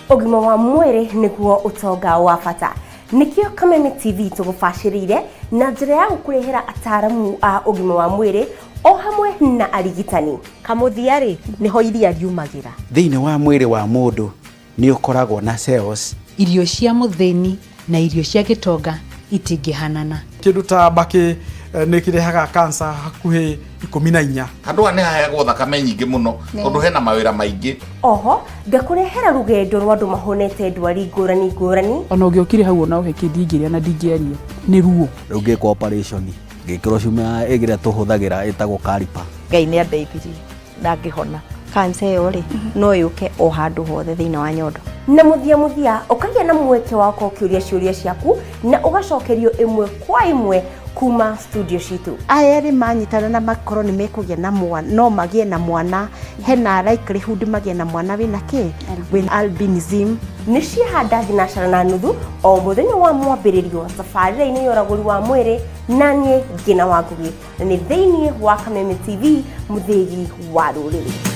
Ũgima wa mwĩrĩ nĩguo ũtonga wa bata. Nĩkĩo Kameme TV tũgũbacĩrĩire na njĩra ya gũkũrehera ataaramu a ũgima wa mwĩrĩ o hamwe na arigitani. Kamũthia-rĩ, nĩho iria riumagĩra. Thĩinĩ wa mwĩrĩ wa mũndũ nĩ ũkoragwo na cells. Irio cia mũthĩni na irio cia gĩtonga itingĩhanana. Kĩndũ ta mbakĩ nĩ kĩrehaga cancer hakuhĩ 14. Handũ haha nĩ haheagwo thakame nyingĩ mũno tondũ hena mawĩra maingĩ. Oho ngakũrehera rũgendo rwa andũ mahonete ndwari ngũrani ngũrani. Ona ũngĩokire hau ona ũhe kĩ ndingĩrĩa na ndingĩaria nĩ ruo. Rĩu ngĩkwo operation ngĩkĩrwo cuma ĩrĩa tũhũthagĩra ĩtagwo caliper. Ngai nĩ andeithirie na ngĩhona. Cancer ĩyo rĩ, no yũke o handũ hothe thĩinĩ wa nyondo. Na mũthia mũthia ũkagĩa na mweke wa gũkorwo ũkĩũria ciũria ciaku na ũgacokerio ĩmwe kwa ĩmwe kuma studio citũ. Aya erĩ manyitana na makorwo nĩ mekũgĩa na mwana, no magĩe na mwana, hena likelihood magĩe na mwana wĩna kĩ? Wĩna albinism. Nĩ ciahanda thinacara na nuthu o mũthenya wa mwambĩrĩrio tabarĩra-inĩ ya ũragũri wa mwĩrĩ na niĩ Ngĩna wa Ngugi, na nĩ thĩinĩ wa Kameme TV, mũthĩgi wa rũrĩrĩ.